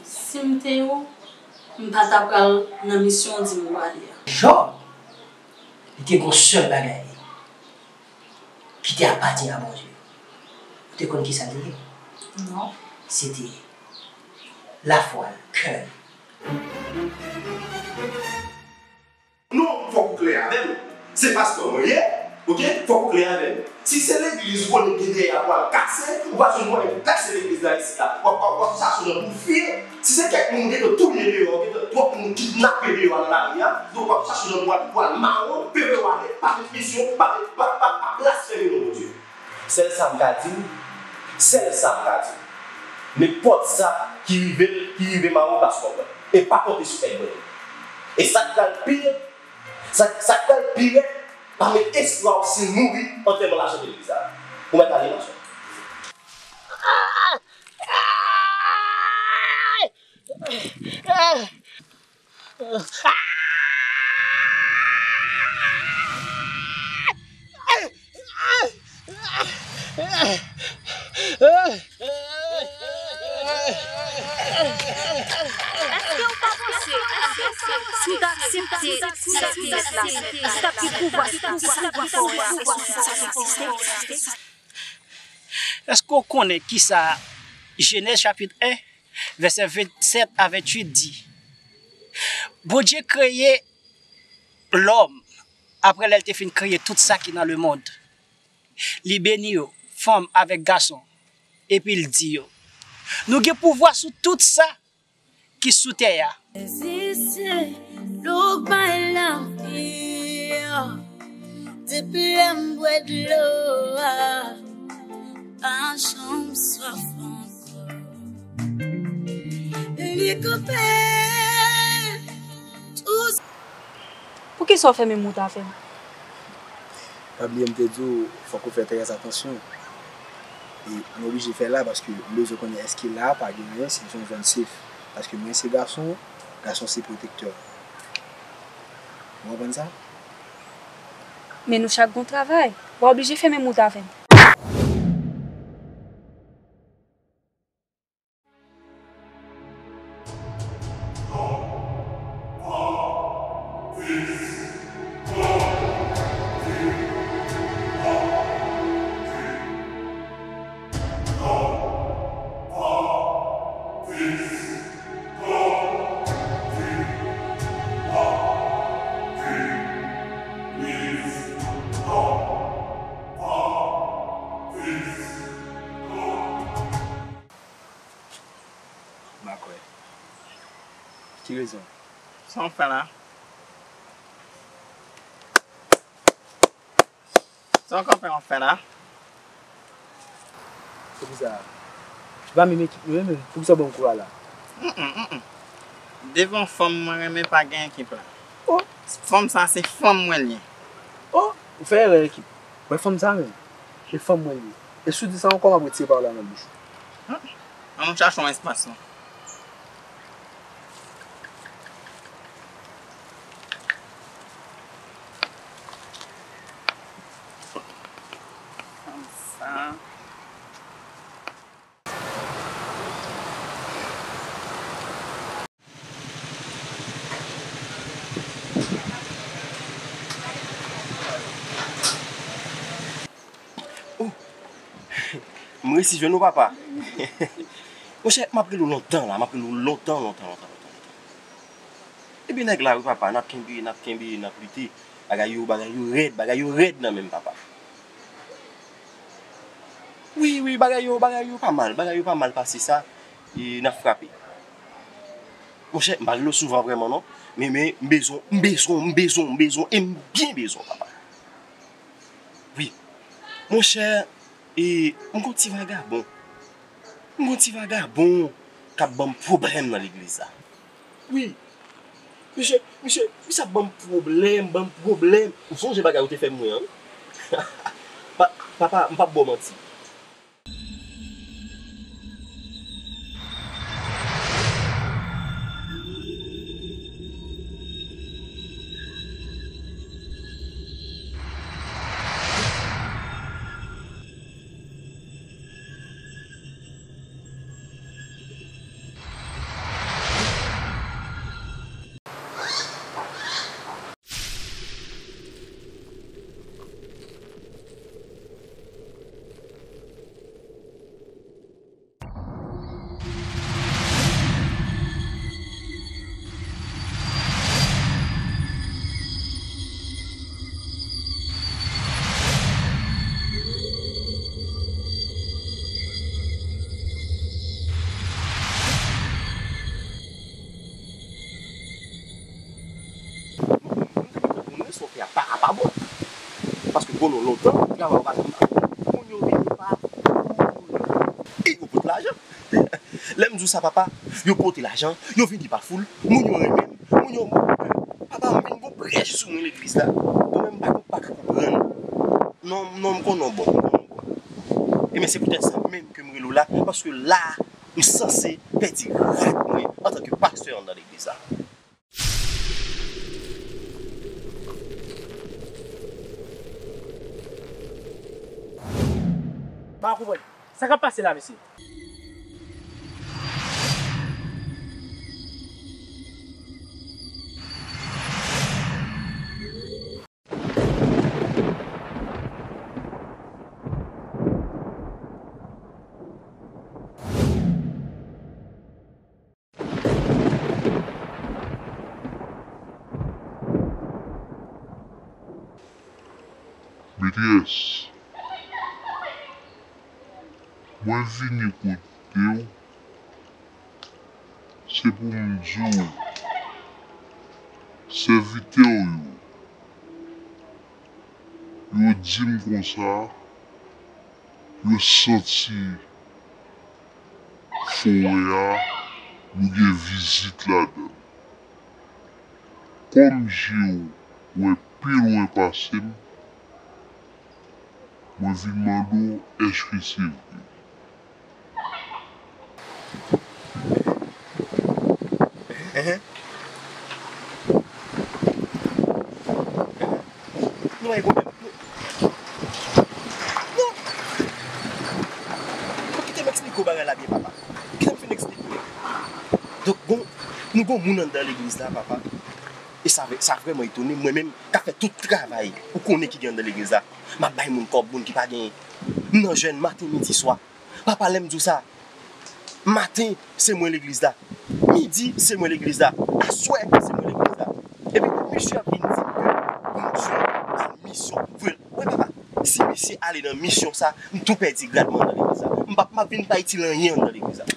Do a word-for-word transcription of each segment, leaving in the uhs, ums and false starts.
Si m te ou, m pa ta pral nan misyon w di m w prale a. Jòb, li te gen yon sèl bagay ki te apatyen a Bondye. Ou te konn ki sa l te ye? Non. Se te lafwa l, kè l. Non, fòk ou klè avè m. Se pastè mwen ye, oke? Fòk ou klè avè m. Si se legliz ou konnen gen dèyè a pral kase, ou pa jwenn mwayen pou kase legliz la isit la. W ap, w ap, w ap chache jan pou file. Si se kèk moun ou gentan touye deyò, ou gentan twòp moun kidnape deyò a nan lari a, donk w ap chache jan pou al, pou al mawon, pere w ale, pa fè misyon, pa, pa, pa, pa blasfeme non Bondye. Sèl sa m ka di w, sèl sa m ka di w. Nenpòt sa ki rive l, ki rive Mawo, pa sou kont mwen. E pa konte sou èd mwen tou. E sa k pral pi, sa, sa k pral pi rèd, pa met espwa w si l mouri, antèman l a chante legliz la. Ou mèt ale, masè. Èske w pa panse si w ta aksepte sèt mèt la, si w t ap gen pouvwa sou tout sa ki fè w wè a, èske w pa panse? Èske w konnen kisa Jenèz chapit en, vèsè vennsèt a venntuit di? Bondye kreye lòm apre lè l te fin kreye tout sa ki nan lemonn. Li beni yo, fanm avèk gason, epi l di yo, nou gen pouvwa sou tout sa ki sou tè a. Reziste, lou bay lavi a. Depi lè m bwè dlo a, pa janm swaf ankò. Li koupe tou. Poukisa w fèmen mout avè m? Pa bliye m te di w, fòk ou fè trè atansyon. E m oblije fè la paske m bezwen konnen èske la a pa gen anyen, si se yon zòn safe. Paske mwen se gason, gason se pwotektè. Ou konprann sa? Men nou chak gon travay. W a oblije fèmen mout avè m. M pa kwè. Ki rezon? Sa w fè la? Sa w kanpe w ap fè la? Poukisa? Ou pa menm ekip nou menm? Poukisa w ban m kou a la? Mm, mm, mm, mm. Devan fanm mwen renmen pa gen ekip la. Oh! Fanm sa se fanm mwen l ye. Oh! Ou fè erè ekip. Wè fanm sa menm. E fanm mwen l ye. E si w di sa ankò, m ap retire pawòl la nan bouch ou. An nou chache yon espas non. Konsa. Oh! M resi jwenn ou, papa. Monchè, m ap rele w lontan la, m ap rele w lontan, lontan, lontan, lontan, lontan. Epi nèg la, wi, papa, n ap kenbe, n ap kenbe, n ap lite. Bagay yo, bagay yo rèd, bagay yo rèd nan men m, papa. Wi, wi, bagay yo, bagay yo pa mal, bagay yo pa mal pase sa, e n ap frape. Monchè, m pa rele w souvan vrèman non, men, men m bezwen, m bezwen, m bezwen, m bezwen, e m byen bezwen w, papa. Wi. Monchè, e m gon ti vagabon. M gon ti vagabon k ap ban m pwoblèm nan legliz la. Wi. Misye, misye, misye ap ban m pwoblèm, ban m pwoblèm. Ou sonje bagay ou te fè mwen an, wi? Pa, papa, m p ap ba w manti. Konnen lontan, travay yo pa janm mal. Moun yo vini pa foul. E yo pote lajan. Lè m di w sa, papa, yo pote lajan, yo vini pa foul. Moun yo renmen m, moun yo, papa, m vin gon prèch sou mwen legliz la. Bon, men m pa, pa ka konprann. Non, non, m konnen w bon, m konnen w bon. Ebyen, se poutèt sa menm ke m rele w la, paske la, m sanse pèdi grad mwen antanke pastè anndan legliz la. Pa konprann. Sa k ap pase la, mesye? Metrès, mwen vini kote w, se pou m di w, sèvitè w yo, yo di m konsa, yo santi forè a, nou gen vizit ladan l. Kòm je w wè pi lwen pase m, mwen vin mande w èske se vre. Enhen. Non, e pwoblèm. Non. Non. Kite m eksplike w bagay la byen, papa. Kite m fin eksplike w. Donk, gon, nou gon moun anndan legliz la, papa. E sa, sa vrèman etone m, mwen menm, k ap fè tout travay ou konnen ki gen anndan legliz la. M ap bay moun kòb, moun ki pa genyen. M nan jèn maten, midi, swa. Papa, lè m di w sa, maten, se mwen legliz la. Midi, se mwen legliz la. Aswè, se mwen legliz la. Epi, misye ap vin di m ke Bondye al misyon. Frè, wè papa, si misye ale nan misyon sa, m tou pèdi grad mwen nan legliz la. M p ap, m ap vin pa itil anyen anndan legliz la.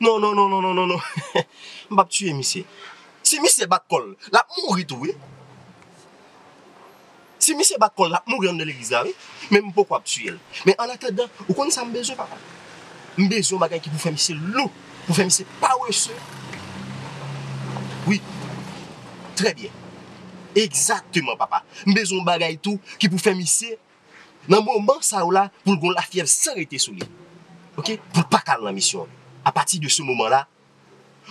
Non, non, non, non, non, non, non. M p ap tiye misye. Si misye bat kò l, l ap mouri tou, wi. Si misye bat kò l, l ap mouri anndan legliz la, wi. Men m poko ap tiye l. Men an atandan, ou konn sa m bezwen, papa? M bezwen yon bagay ki pou fè misye lou, pou fè misye parese. Wi. Trè byen. Egzakteman, papa. M bezwen yon bagay tou ki pou fè misye, nan moman sa yo la, pou l gon lafyèv san rete sou li. Oke? Pou l pa ka al nan misyon an. Apati de se moman la,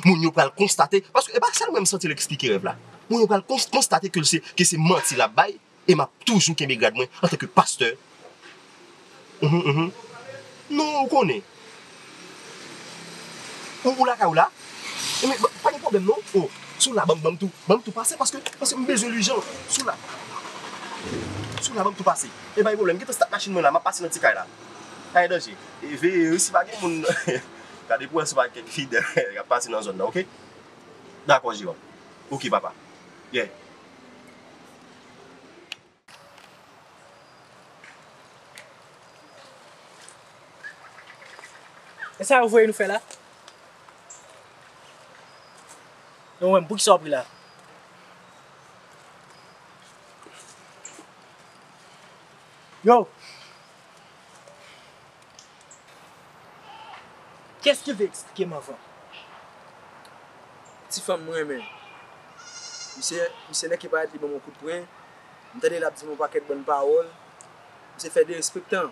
moun yo pral konstate, paske e pa sèl mwen m santi l eksplike rèv la. Moun yo pral kons-, konstate ke l se, ke se manti l ap bay, e m ap toujou kenbe grad mwen antanke pastè. Mhm, mhm. Non, ou konnen. Ou, ou lakay ou la? Ebyen, pa gen pwoblèm non. Oh, si w la, ban m, ban m tou, ban m tou pase, paske, paske m bezwen l ijan. Si w la. Si w la, ban m tou pase. E pa gen pwoblèm, gentan stat machin mwen la, m ap pase nan ti kay la. Pa gen danje. E veye wi si pa gen moun. Gade pou wè si pa kèk fidèl k ap pase nan zòn nan, oke? Dakò, Jewòm. Oke, papa. Yeah. E sa yo voye nou fè la? E ou menm, poukisa w ap ri la? Yo! Kiyès ki vle eksplike m anvan? Ti fanm mwen renmen. Misye, misye nèk ki parèt li ban m yon kout pwen. M tande l ap di m yon pakèt bòn pawòl. Misye fè derespektan.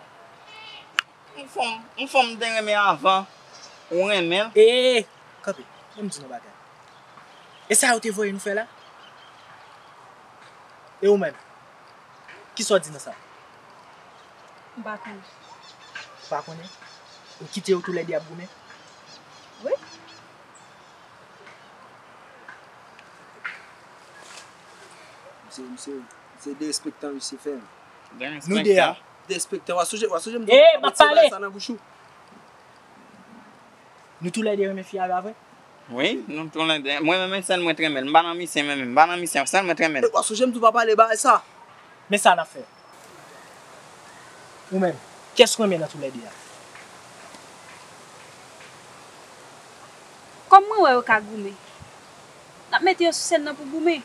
Yon fanm, yon fanm m te renmen avan, ou renmen l? Ee, kanpe, ban m di nou yon bagay. E sa yo te voye nou fè la? E ou menm? Kisa w di nan sa? M pa konnen. Ou pa konnen? Ou kite yo toulède ap goumen? Wi. Misye, misye, misye derespektan misye fè. Nou de a. Derespektan, w a sonje, w a sonje m di w pa pote bagay sa nan bouch ou. Nou toulède renmen fi a la vre? Wi, nou toulède. Mwen menm, sèl mwen t renmen l. M pa nan misye menm, m pa nan misye, sèl mwen t renmen l. E w a sonje m di w pa pale bagay sa. Men sa n ap fè. Ou menm, kiyès ou renmen nan toulède a? Kòm mwen wè yo ka goumen, n ap mete yo sou sèn nan pou goumen.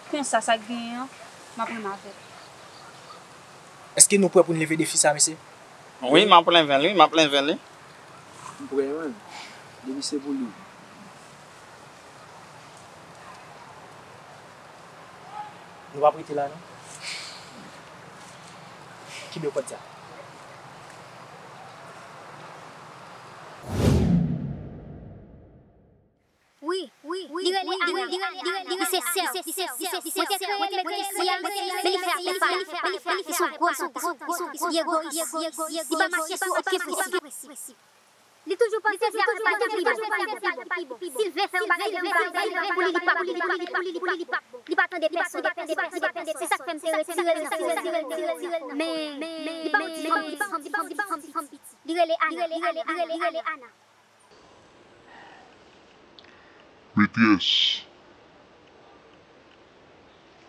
Konsa, sa k genyen an, m ap renmen avè l. Èske nou prè pou n leve defi sa, mesye? Wi, m ap leve l, wi, m ap leve l, wi. M prè, man. Depi se pou li. Nou p ap rete la, non. Kenbe kòd sa. Wi, wi, li rele Ana. Li se sè, li se sè. Mwen te kwè l mèt isi a, men li fè afè pa l. Li se yon gwo, li egoyis. Li pa mache sou okenn prensip. Li toujou panse se afè pa l ki pi bon. Si l vle fè yon bagay, li vle fè pou li, li p ap, pou li, li p ap bon. Li pa tande pèsonn. Se sa k fè m te retire l nan fowòm nan. Men, li pa yon ti fanm piti. Li rele Ana. Li rele Ana. Metrès,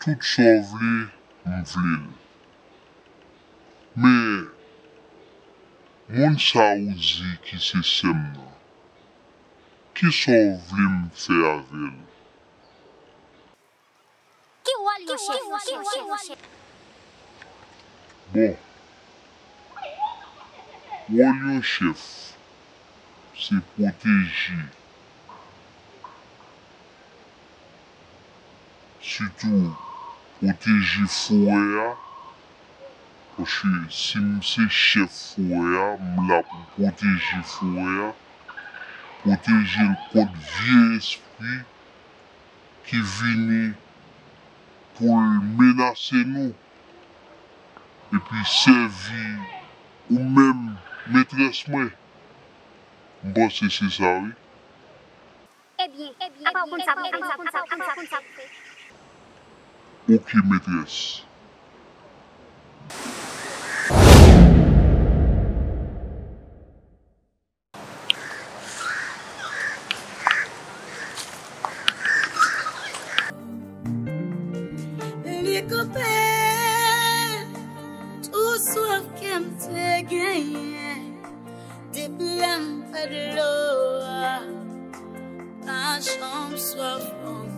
tout sa w vle, m vle l. Men, moun sa ou di ki se sè m nan, kisa w vle m fè avè l? Ki wòl yon chèf? Bon, wòl yon chèf, se pwoteje, sitou pwoteje forè a, paske si m se chèf forè a, m la pou pwoteje forè a, pwoteje l kont vye espri ki vini pou l menase nou, epi sèvi ou menm, metrès mwen. M panse se sa, wi. Ebyen, apa w konn sa pou fè? Oke, metrès. Li koupe tout swaf ke m te genyen. Depi lè m pè dlo a, pa janm swaf ankò.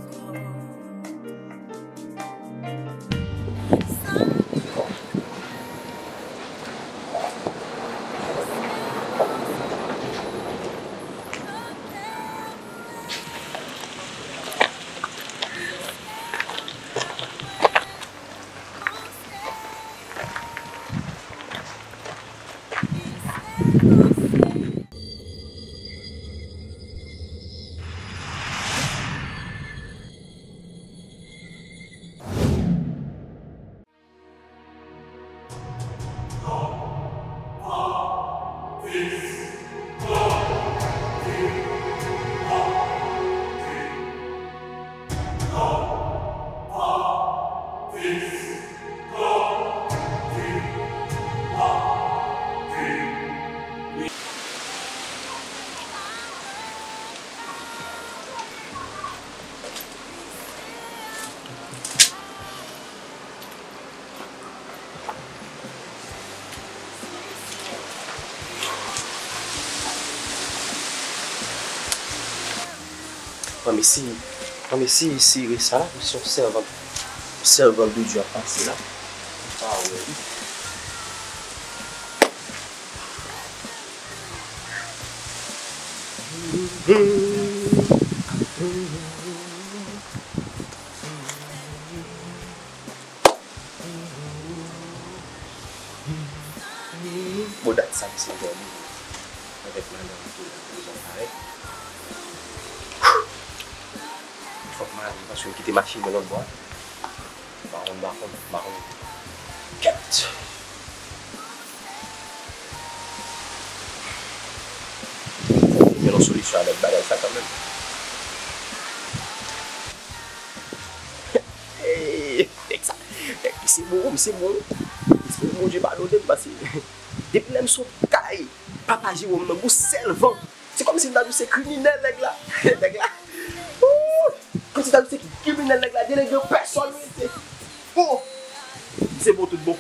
Mwen, mesi, mwen, mesi, sere sa la, se yon sèvant, yon sèvant de Dye ap pase la. Ah, wi. Bon, dat sa misye dòmi avèk madanm li tou la, li pa parèt. Fòk m ale paske m kite machin nan lòt bò a. M pa konn, m pa konn, m pa konn. Kèt! Fòk m jwenn yon solisyon avèk bagay sa kanmenm. Ey, nèg sa, nèg, misye bon, misye bon. Misye bon, Bondye padone m, paske depi lè m sot kay papa Jewòm nan, gon sèl van. Se kòmsi m ta di w se kriminèl nèg la. Nèg la. Ooh! Kòmsi m ta di w se kriminèl nèg la, delege pèsòn, wi, se. Oh! Misye bon tout bon.